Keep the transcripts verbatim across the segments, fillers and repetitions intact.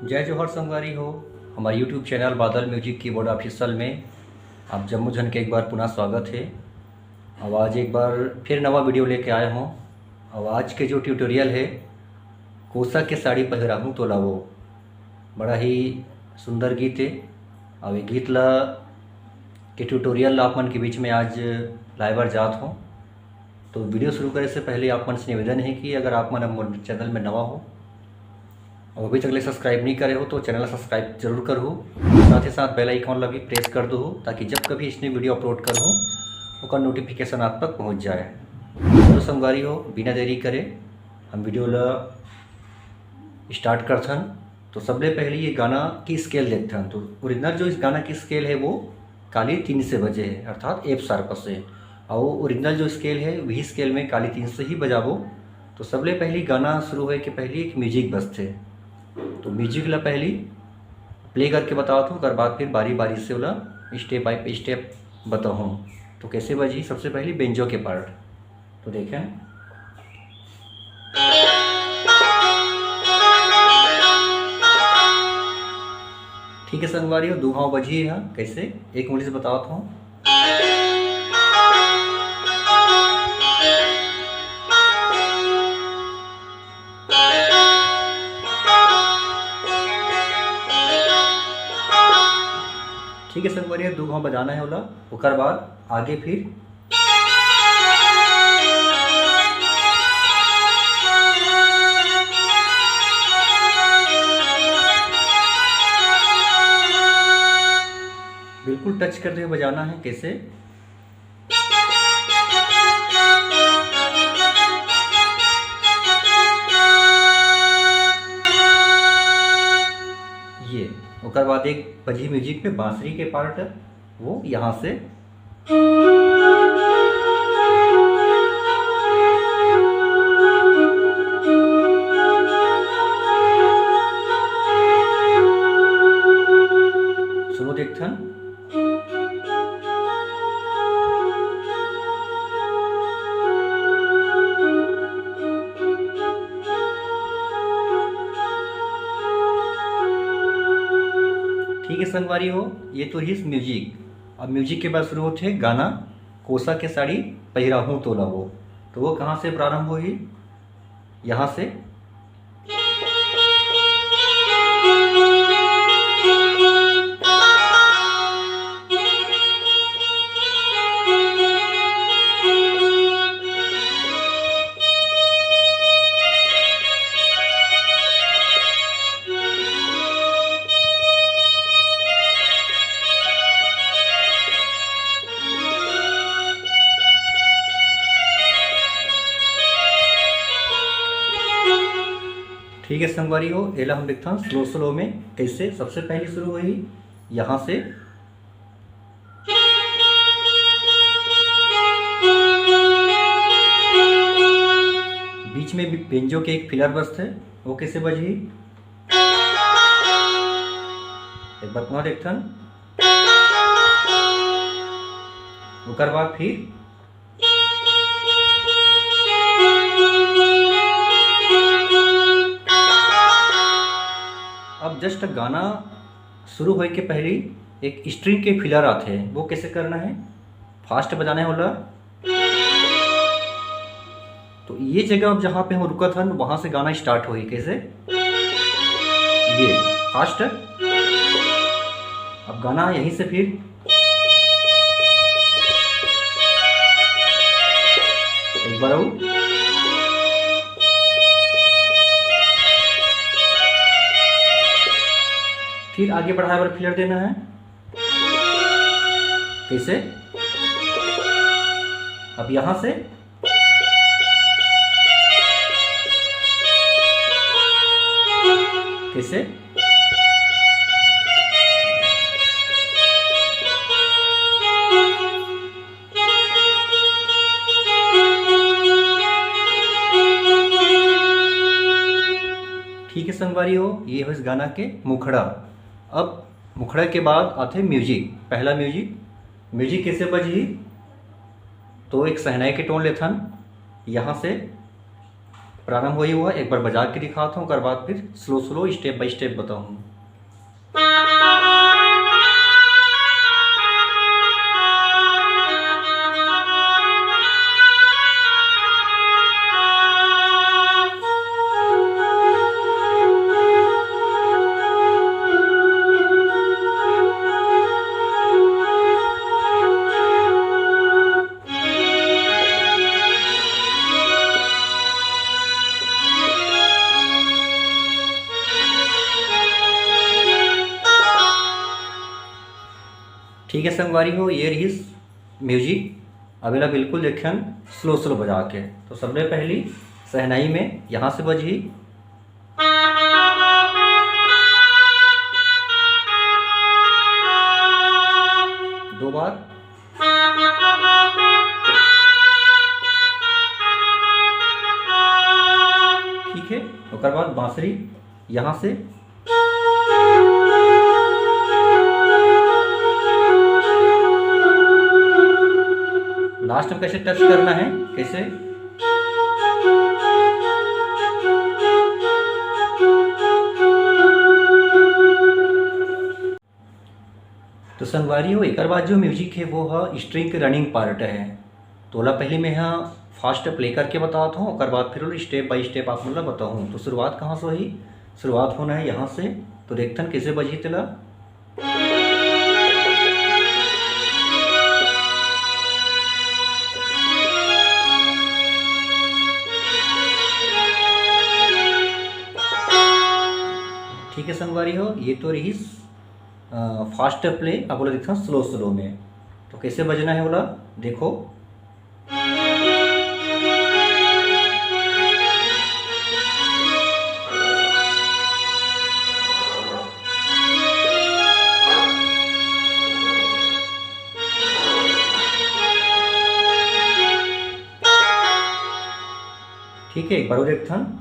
जय जोहार संगवारी हो, हमर YouTube चैनल बादल म्यूजिक कीबोर्ड ऑफिशियल में आप जम्मो झन के एक बार पुनः स्वागत हे। अब आज एक बार फिर नवा वीडियो लेके आए हों। अब आज के जो ट्यूटोरियल हे, कोसा के साड़ी पहिराहूँ तोला वो, बड़ा ही सुंदर गीत हे। अब ये गीत ला के ट्यूटोरियल ला आप मन के बीच में आज लाए बर जात हों। तो वीडियो शुरू करे से पहले आप मन से निवेदन हे कि अगर आप मन अब मोर चैनल में नवा हो और अभी तक ले सब्सक्राइब नहीं करे हो तो चैनल ला सब्सक्राइब जरूर करहू, साथ ही साथ बेल आइकन ला भी प्रेस कर दो, ताकि जब कभी इसने वीडियो अपलोड करहूँ ओकर नोटिफिकेशन आप तक पहुँच जाए। तो संगवारी हो, बिना देरी करे हम वीडियो ला स्टार्ट करथन। तो सबले पहले ये गाना की स्केल देखथन। तो ओरिजिनल जो इस गाना की स्केल है वो काली तीन से बजे है, अर्थात एफ शार्प से। और ओरिजिनल जो स्केल है वही स्केल में काली तीन से ही बजाबो। तो सबले पहली गाना शुरू होए के पहली एक म्यूजिक बजथे। तो म्यूजिक ला पहली प्ले करके बतावत हूँ, ओकर बाद फिर बारी बारी से ओला स्टेप बाय स्टेप बताहूँ। तो कैसे बजी, सबसे पहली बेंजो के पार्ट। तो देखें, ठीक है संगवारी हो, दू घाव बजी है। कैसे, एक मिनट से बतावत हूँ। ठीक है संगवारी हो, दू घाव बजाना है ओला, ओकर बाद आगे फिर बिल्कुल टच करते हुए बजाना है। कैसे? ये, ओकर बाद एक बजी म्यूजिक पे बांसुरी के पार्ट, वो यहाँ से सुनो तो एक ठन। ठीक है संगवारी हो, ये तो रहिस म्यूजिक। अब म्यूजिक के बाद शुरू होथे गाना, कोसा के साड़ी पहिराहूँ तोला वो। तो वो कहाँ से प्रारंभ होही? यहाँ से। ठीक है संगवारी हो, एला हम देखथन स्लो स्लो में कैसे सबसे पहले शुरू होही। यहाँ से बीच में भी बेंजो के एक फिलर बजथे, वो कैसे बजही? एक बार पुनः देखथन। ओकर बाद फिर अब जस्ट गाना शुरू होए के पहली एक स्ट्रिंग के फिलर आथे, वो कैसे करना है? फास्ट बजाना है ओला। तो ये जगह अब जहाँ पे हम रुकत हन, वहाँ से गाना स्टार्ट होही। कैसे? ये फास्ट। अब गाना यहीं से फिर एक बार और। फिर आगे बढ़ाए बर फिलर देना है। कैसे? अब यहाँ से, इसे ठीक है संगवारी हो, ये हो इस गाना के मुखड़ा। अब मुखड़ा के बाद आथे म्यूजिक। पहला म्यूजिक, म्यूजिक कैसे बजही? तो एक सहनाई के टोन लेथन, यहाँ से प्रारंभ होई हुआ, एक बार बजा के दिखात हूँ, ओकर बाद फिर slow slow step by step बताऊँ। ठीक है संगवारी हो, ये रहिस म्यूजिक। अब एला बिल्कुल देखियन स्लो स्लो बजा के। तो सबले पहली सहनाई में यहाँ से बजही, दो बार। ठीक है, ओकर बाद बांसुरी यहाँ से लास्ट में कैसे टच करना है, कैसे। तो संगवारी हो, एकर बाद जो म्यूजिक है वो ह स्ट्रिंग के रनिंग पार्ट है। तो ओला पहले मैं यहाँ फास्ट प्ले करके बतात हूँ, ओकर बाद फिर स्टेप बाय स्टेप आप मन ला बताहूँ। तो शुरुआत कहाँ से होही? शुरुआत होना है यहाँ से। तो देखथन कैसे बजही तेला। ठीक है संगवारी हो, ये तो रहिस फास्ट प्ले। अब ओला देखथन स्लो स्लो में, तो कैसे बजना है ओला देखो। ठीक है, एक बार और देखथन।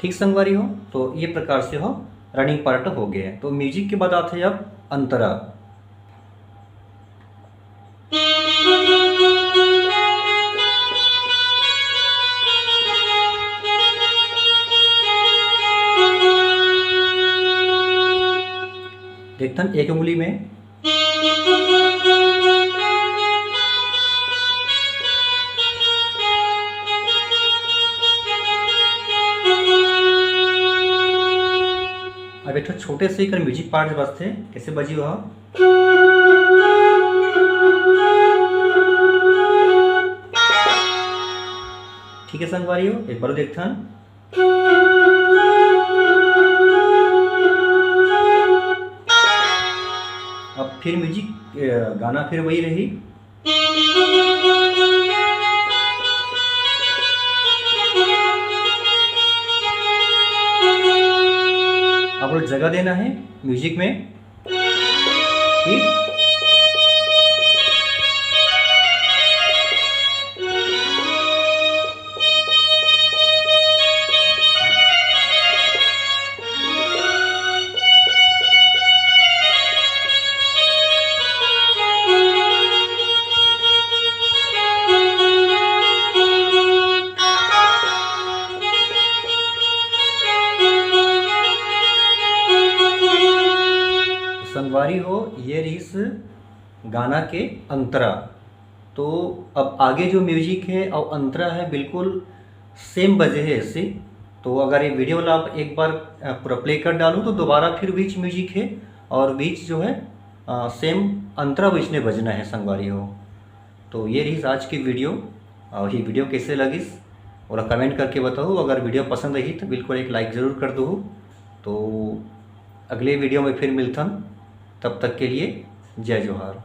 ठीक संगवारी हो, तो ये प्रकार से हो रनिंग पार्ट हो गए। तो म्यूजिक के बाद आथे अब अंतरा। देखथन एक उंगली में। अब एक ठो छोटे से एकर म्यूजिक पार्ट बजथे, कैसे बजी वह। ठीक है संगवारी हो, एक बार देखथन। अब फिर म्यूजिक, अ, गाना फिर वही रही। अब जगह देना है म्यूजिक में। ठीक। संगवारी हो, ये रहिस गाना के अंतरा। तो अब आगे जो म्यूजिक है और अंतरा है, बिल्कुल सेम बजे है ऐसे। तो अगर ये वीडियो ला आप एक बार, अ, पूरा प्ले कर डालूँ, तो दोबारा फिर बीच म्यूजिक है और बीच जो है, अ, सेम अंतरा बीच में बजना है संगवारी हो। तो ये रही आज की वीडियो। और ये वीडियो कैसे लगिस, ओला कमेंट करके बताओ। अगर वीडियो पसंद आही तो बिल्कुल एक लाइक जरूर कर दो। तो अगले वीडियो में फिर मिलथन, तब तक के लिए जय जोहार।